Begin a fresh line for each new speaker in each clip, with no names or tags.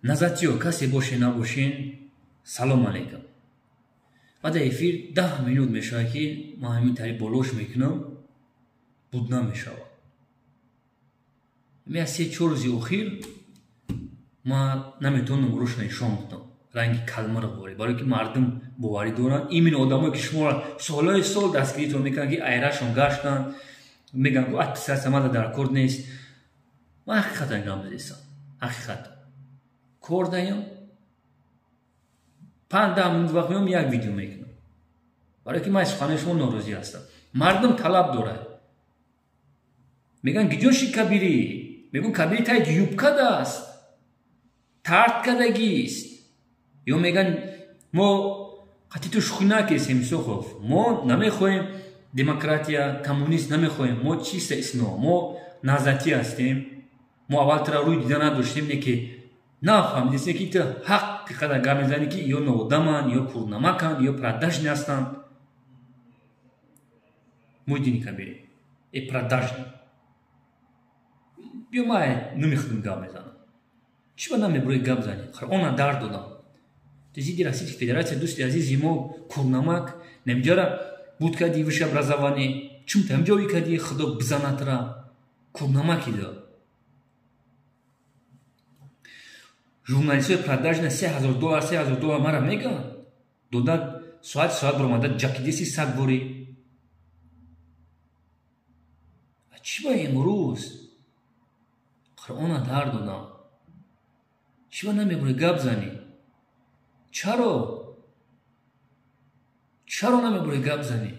Назатиё касе боше набошен, салом алейкум. Баъд эфир 10 минут мешавад, ки ман ҳамин тари болош мекунам, буд намешавад. Ами аз 3-4 рӯзи охир ман наметавонам рӯшна нишон бидам. Ранги калмаро ворӣ, барое ки мардум боварӣ доранд. Именно одамое ки шуморо солҳои сол дастгиритон мекунанд, ки айрашон гаштанд, мегӯянд ку отписаться мада дар кор нест. Ман ҳақиқатан гап мезанам, ҳақиқатан. Кор даям, 5-10 минут вақт меом, як видео мекунам. Барое ки ман аз суханои шумо норозӣ ҳастам. Мардум талаб дорад. Мегӯянд гиҷо ши Кабирӣ? Мегӯянд Кабирӣ таи юбка даст, тарт кардагист. Ё мегӯянд мо қатъи ту шӯхӣ накесем, Исоқов. Мо намехоҳем демократия, коммунист намехоҳем. Мо чиста ислом, мо назатӣ ҳастем. Мо аввал тура рӯй дида надоштем, не ки нафаҳмидистем, ки ту ҳақиқатан гап мезанӣ, ки ё ноодаманд, ё курнамаканд, ё продажный ҳастанд. Муҳиддини Кабирӣ, э продажный. Биё ман номи худам гап мезанам. Чӣ ба намебурӣ гап занӣ? Қуръона дар додам. Ту зидди Российской Федерация, дӯсти азизи мо, курнамак, намҷара буд кади высшее образование, чун тамҷои кади худо бизанатра, курнамаки да. Журналистҳои продажна $3000, $3000 мара мегӯянд. Дода соат соат баромада ҷакидеси сагворӣ. Чӣ ба имрӯз Қуръона дар додам? Чӣ ба намебурӣ гап занӣ? Чаро? Чаро намебурӣ гап занӣ?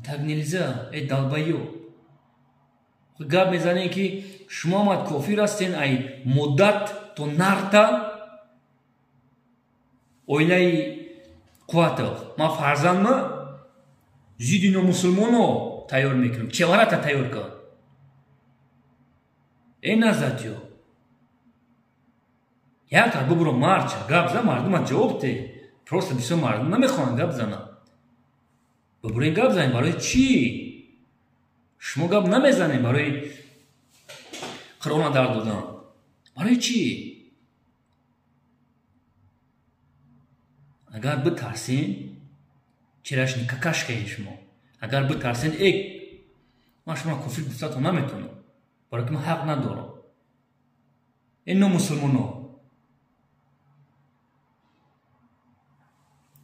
Так нельзя, э долбоёб. Гап мезанем, ки шумо омад кофир ҳастен, ай муддат то нарта оилаи Қувватов. Ман фарзандма зидди номусулмоно тайёр мекунам. Чеварата тайёр кун. Э назатиё. Як тар бубуро марча, гап за, мардума ҷавоб те. Просто бисёр мардум намехоҳанд гап зананд. Бубурен гап занем, барои чӣ? Шумо гап намезанем барои Қуръона дар додан. Барои чӣ? Агар битарсен, черашни какашкаен шумо. Агар битарсен, э ман шуморо кофир гуфтатон наметавонам. Барои ки ман ҳақ надорам. Э номусулмоно.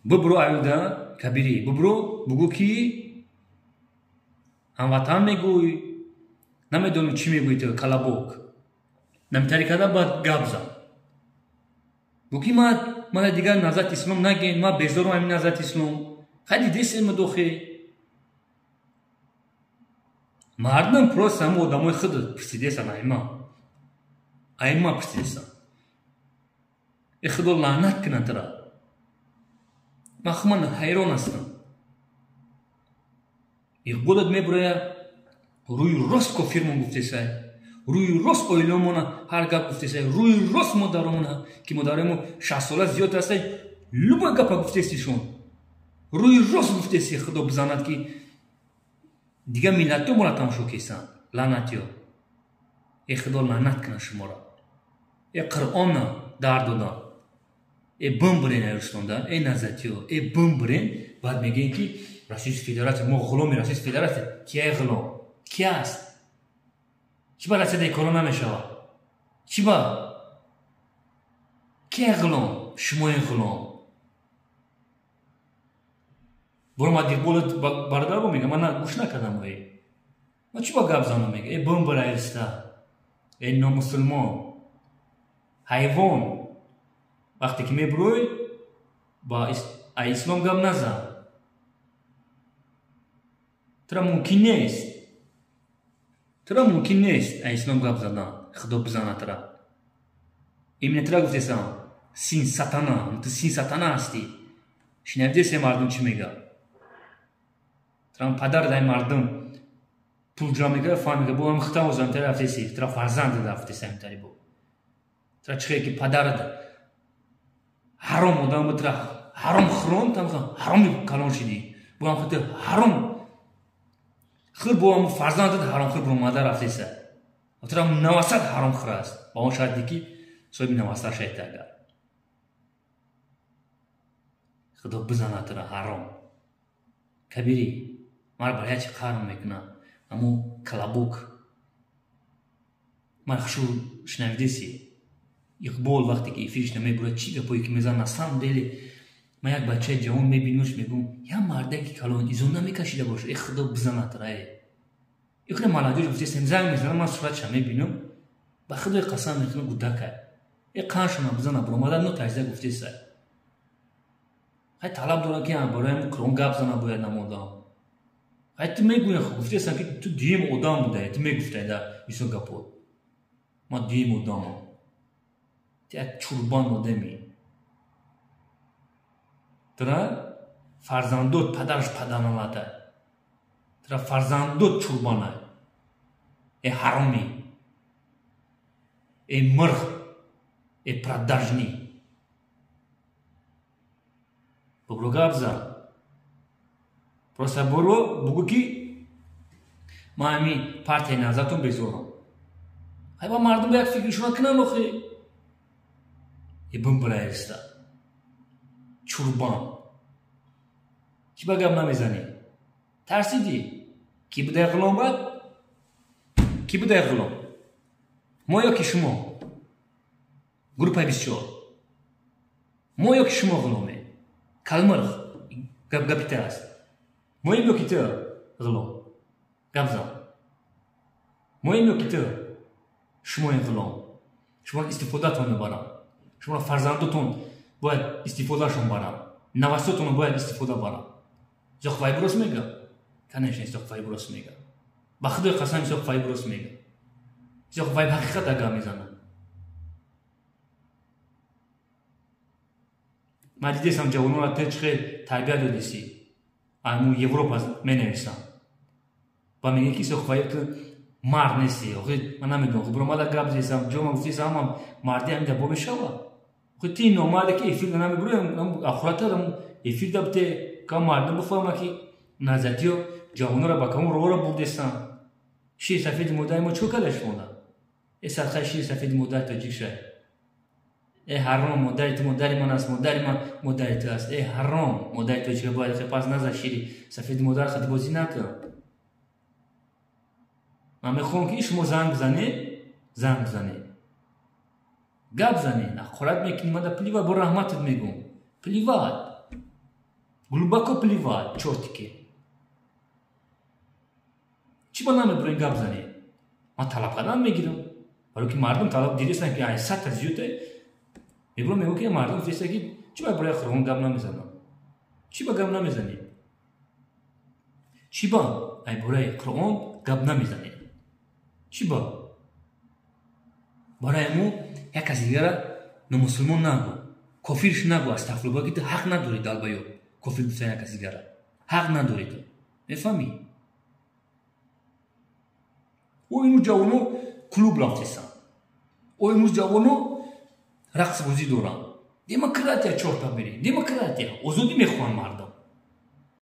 Бубуро аюда Кабирӣ, бубуро бугӯ ки ҳамватан мегӯй, намедонам чӣ мегӯй ту калабок. Намитари карда баъд гап зан. Гӯ ки мана дигар Назат Ислом нагӯен, ман безорам ҳамин Назат Ислом. Хай дидесем дохе. Мардум просто ҳамон одамои худ пурсидесан айма. Айма пурсидесан. Э худо лаънат кунад тура. Ман худман ҳайрон ҳастам. Иқболат мебурояд, рӯи рост кофирмон гуфтесай, рӯи рост оиламона ҳар гап гуфтесай, рӯи рост модаромона, ки модарои мо 60 сола зиёд ҳастай, любой гапа гуфтесишон. Рӯи рост гуфтеси, худо бизанад, ки дигар миллатҳо моро тамошо кесанд. Лаънатиё. Э худо лаънат кунад шуморо. Э Қуръона дар додам. Э бимбирен айрустонда, э назатиё, э бимбирен, баъд мегӯем ки Российской Федерация, мо ғуломи Российской Федерация. Кияй ғулом? Ки аст? Чӣ ба Россия декоро намешавад? Чӣ ба? Кияй ғулом? Шумои ғулом. Буромад Иқболат бародаро мега, ман гӯш накардам ое. Ман чӣ ба гап занам мега? Э бимбир айриста. Э номусулмон. Ҳайвон. Вақте ки мебурӯй, ба ислом гап назан. Тура мумкин нест. Тура мумкин нест ислом гап задан. Худо бизанад тура. Именно тура гуфтесам, син сатана, ту син сатана ҳастӣ. Шинавидесе мардум чӣ мегӯяд? Тура падар дай мардум пул ҷамъ мекард, фаҳм мекард, бо ҳам хитам озам тара рафтеси, тура фарзанд рафтеси ҳамин тари бо. Тура чӣ ки падарат ҳаром одам буд, тура ҳаром хӯрон, там ҳароми калон шидӣ. Бо ҳам худ ҳаром хӯр, бо ҳам фарзандат ҳаром хӯр баромада рафтеса. Тура навасад ҳаром хӯра аст. Ба он шарте ки соҳиби навасад шайта агар. Худо бизанад тура ҳаром. Кабири, мара бар як чи қарм мекунад. Аммо калабок. Мара хушу шунавидеси. Иқбол вақте ки эфириш намебурад, чӣ гапое ки мезанад, на самом деле ман як бачаи ҷавон мебинамш, мегӯм, як мардаки калон изо намекашида бошад. Э худо бизанад тура, э. Ихе маладёж гуфтесем, занг мезанам, ман суратша мебинам, ба худои қасам мекунам, гудакай. Э қаншона бизана, буромада но таҷзия гуфтесай. Хай талаб дорам ки барои Қуръон гап зана бояд намодам. Хай ту мегӯя, гуфтесам ки ту дуюм одам будай, ту мегуфтай да бисёр гапо. Ман дуюм одамам. Ту як чурбан одами. Тура фарзандот падараш паданалата. Тура фарзандот чурбанай. Э ҳаромӣ. Э мирғ. Э продажный. Бубро гап зан. Просто буро бугӯ ки ман ҳамин партияи назартон безорам. Ҳай ба мардум як фикришона кунам охи. Э бимбираеста. Чурбан. Чӣ ба гап намезанӣ? Тарсидӣ? Кӣ будай ғулом бад? Кӣ будай ғулом? Мо ё ки шумо? Группаи 24. Мо ё ки шумо ғуломе? Калмирғ гап гапи ту аст. Моем ё ки ту ғулом? Гап зан. Моем ё ки ту? Шумоем ғулом. Шуморо истифодатон мебарам. Шуморо фарзандотон бояд истифодашон барам. Навасотонро бояд истифода барам. Исоқ Файброс мега? Конечно, Исоқ Файброс мега. Ба худои қасам Исоқ Файброс мега. Исоқ Файб ҳақиқат гап мезанад. Ман дидесам ҷавононро ту чӣ хел тарбия додисӣ. Аму Европа менависам. Ба мегӯяд ки Исоқ Файб ту мард нестӣ. Охи ман намедонам. Буромада гап зесам, ҷома гуфтесам, ҳама марди ҳамин дар бо мешавад. Охи ти номарде ки эфир намебурӣ, ахурата эфир да бите, ка мардум бифаҳма ки назатиё ҷавононро ба кадом роҳро бурдесам. Шири сафеди модари мо чӣ карда шумода? Э садқаи шири сафеди модари тоҷик шай. Э ҳаром, модари ту модари ман аст, модари ман модари ту аст. Э ҳаром, модари тоҷика бояд хе пас наза шири сафеди модар хати бозӣ накун. Ман мехоҳам ки шумо занг бизанед, занг бизанед. Гап занед, ҳақорат мекунӣ, ман да плевать, бо раҳматат мегӯм. Плевать. Глубоко плевать, чёртики. Чӣ ба намебурем гап занед? Ман талаб кардан мегирам. Барои ки мардум талаб дидестанд ки ай садта зиёда. Мебурам мегӯям ки мардум дидеста ки чӣ ба барои Қуръон гап намезанам? Чӣ ба гап намезанед? Чӣ ба ай барои Қуръон гап намезанед? Чӣ ба? Барои мо як каси дигара номусулмон нагӯ, кофирш нагӯ, астағфируллоҳ, ки ту ҳақ надорӣ далбаё кофир гуфтан як каси дигара. Ҳақ надорӣ ту. Мефаҳмӣ? О имрӯз ҷавоно клуб рафтесанд. О имрӯз ҷавоно рақсбозӣ доранд. Демократия чорта бери. Демократия. Озодӣ мехоҳанд мардум.